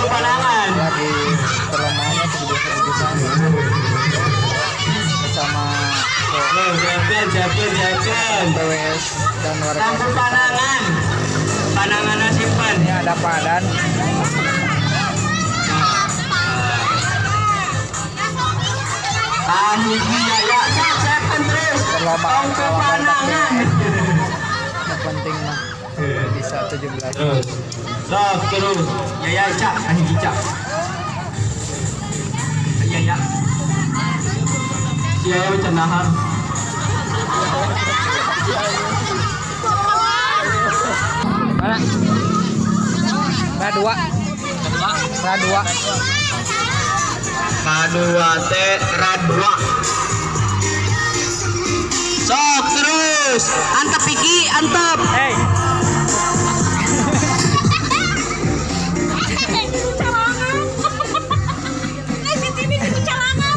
panangan. Lagi perlombaannya 17 Agustusan bersama Loh, siapkan, siapkan, siapkan. PWS dan warga Lampu sekitar. Panangan. Panangan simpan. Ini ada Pak Dan. Ah, hiji ya, ya, siap, siapkan terus. Perlombaan Tong ke ala panangan. Yang penting mah bisa 17. Terus. Sok, terus. Ya, ya, cak, ah, hiji cak. Ya, ya. Si Yaya cendahan. Mana? Ra dua. Ra dua. Kadua teh radua. Sok terus. Antep iki, antep. Hey.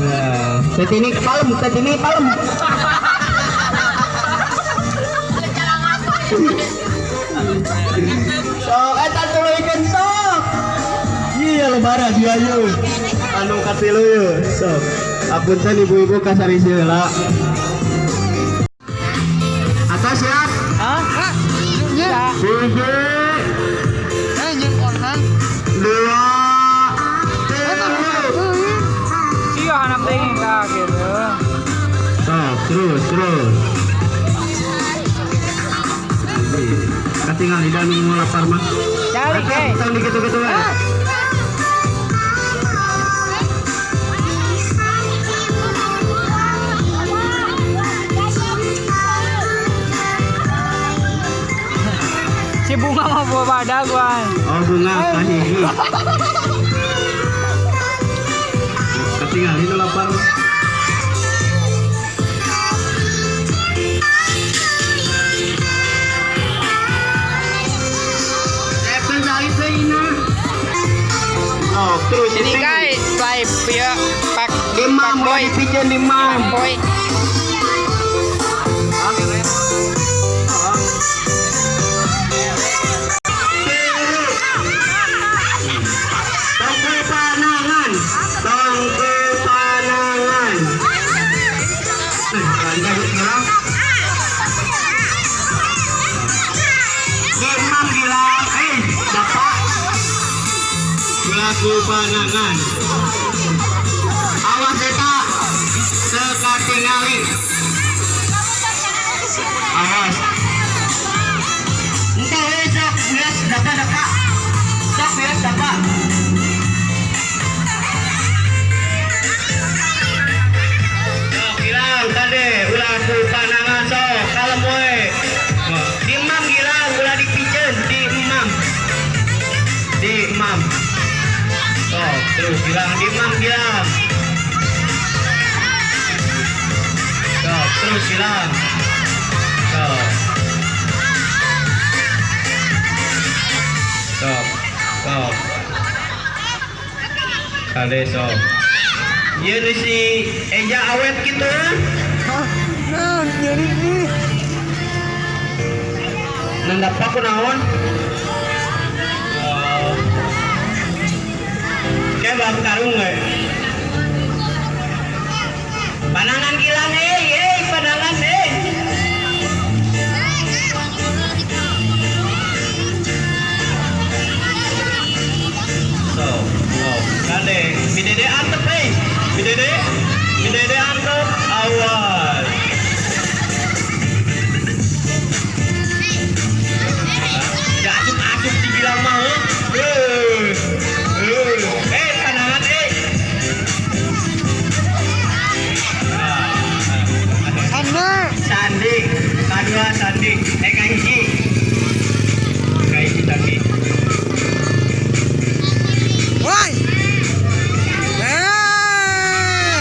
Nah, ini palem, ini palem. Sok, eta tuluykeun sok. Iya lebaran dia yeuh. Anu katilu yeuh, sok. Apunten ibu-ibu kasarisi heula. Atas siap. Hah? Ya. Hiji, dua, tilu. Sia anak teuing ka gitu. Sok, terus, terus. Katingal di dalam mau lapar mah. Cari, hei. Tong dikitu-kitu we. Si bunga mah bawa badak gua. Oh, bunga kahiji. Katingal itu lapar mah. Siapkan cari teh ina. Oh, terus Ini guys, live ya, Pak Imam Pak Boy. Dipijeun imam. Boy. Tongke panangan, tongke panangan. Lanjut bilang. Imam bilang, eh, bapak. Pelaku panangan. Awas eta, sekatingali. Awas. Entah we sok geus daka daka. Sok geus daka. Sok hilang kade ulah ku panangan sok kalem we. Di imam gilang ulah dipiceun di imam. Di imam. Sok terus gilang di imam gilang. Sok terus gilang. Sok. Sok. Sok. Kade sok. Ieu nu si Eja awet gitu. Nah, jadi nih. Nandap aku naon? Oh. Kayak bang karung we. Panangan gilang eh, eh, panangan eh. So, oh, kade, bidede antep eh. Bidede, bidede antep, awas. Ya asup-asup dibilang mau. Eh, eh, eh, panangan eh. Sandi. Sandi, kadua Sandi, eh kahiji. Kahiji Sandi. Woi. Eh.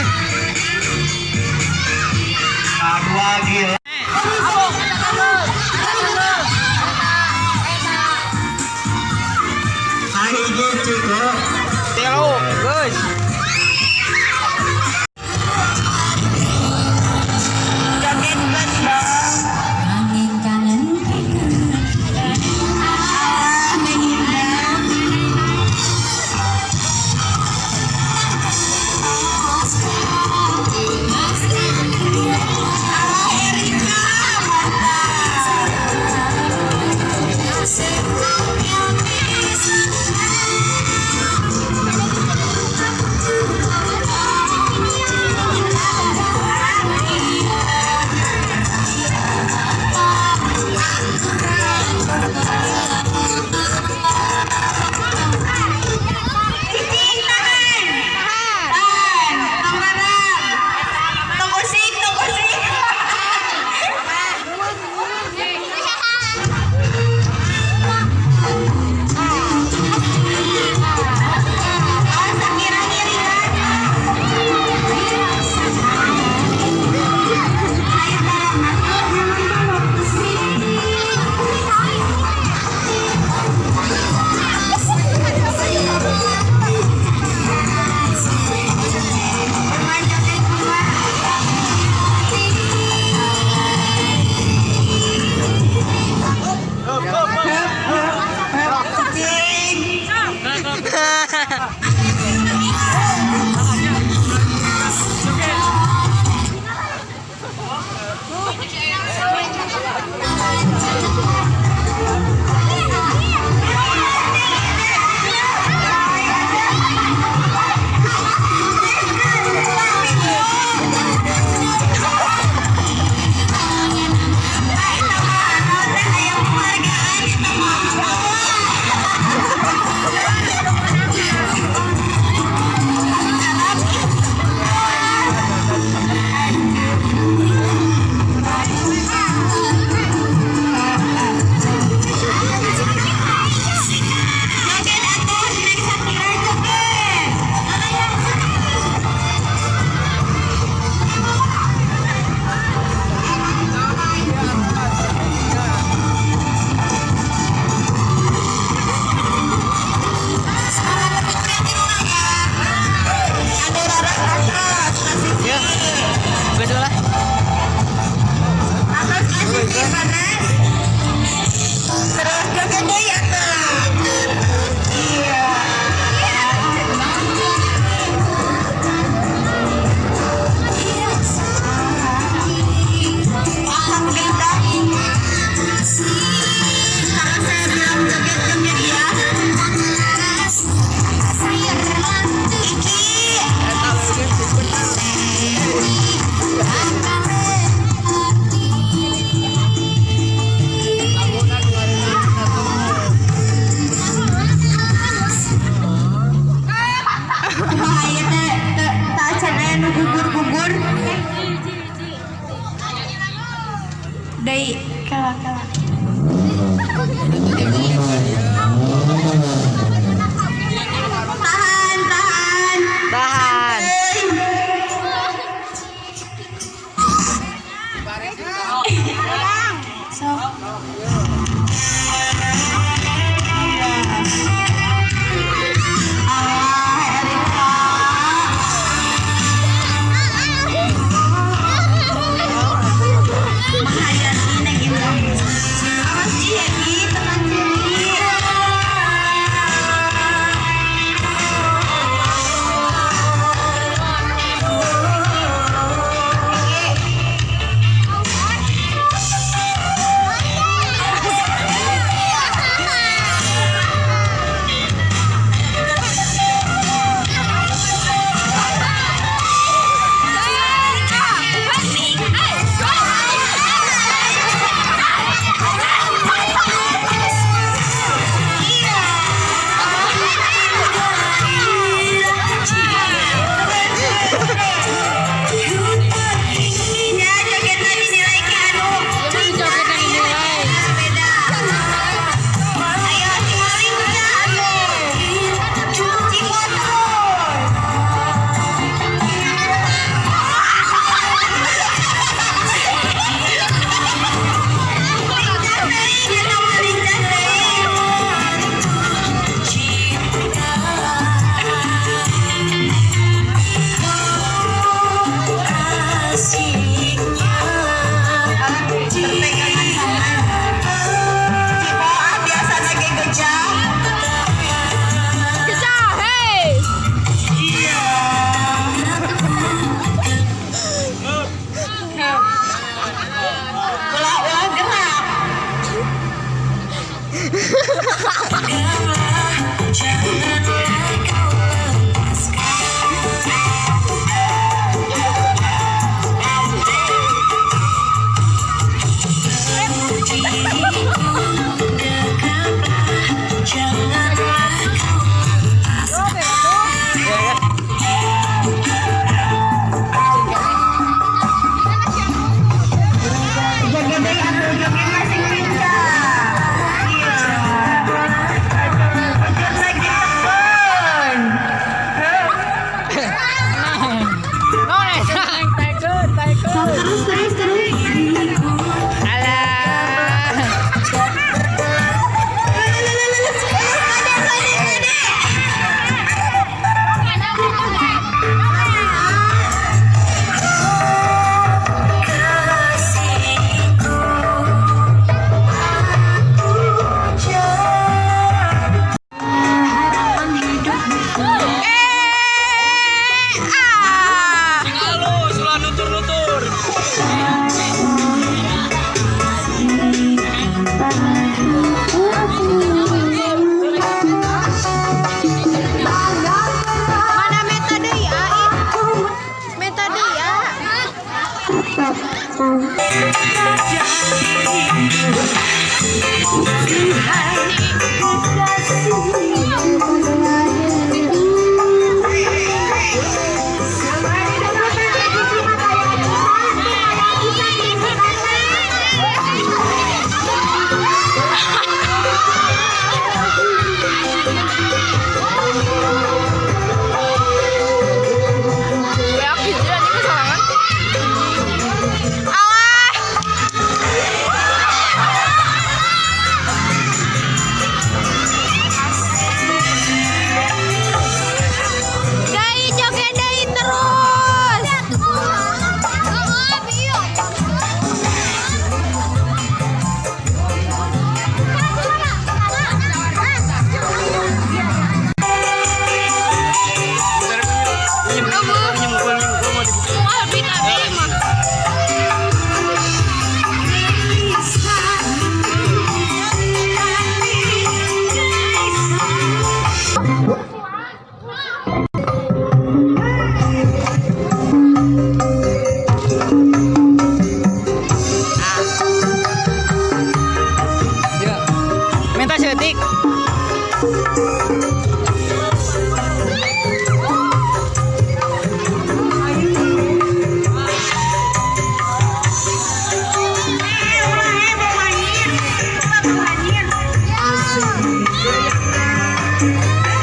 Kadua gila. Kahiji Ciko. Tilu, guys. Yakin benar. Angin kangen menghindar.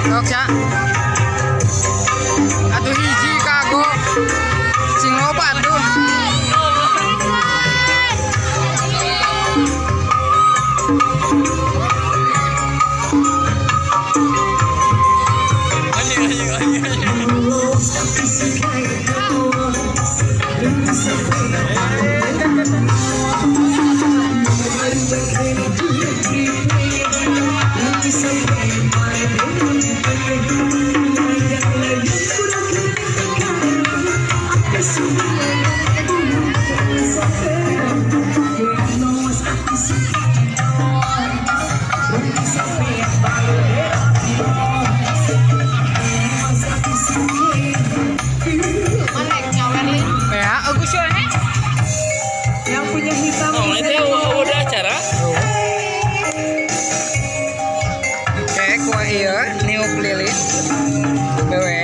Sok ya. Atuh hiji kago. Sing loba atuh. Ya, agus ya. Yang punya hitam. Oh, itu udah acara. Oke, kue iya, niup lilin. BW.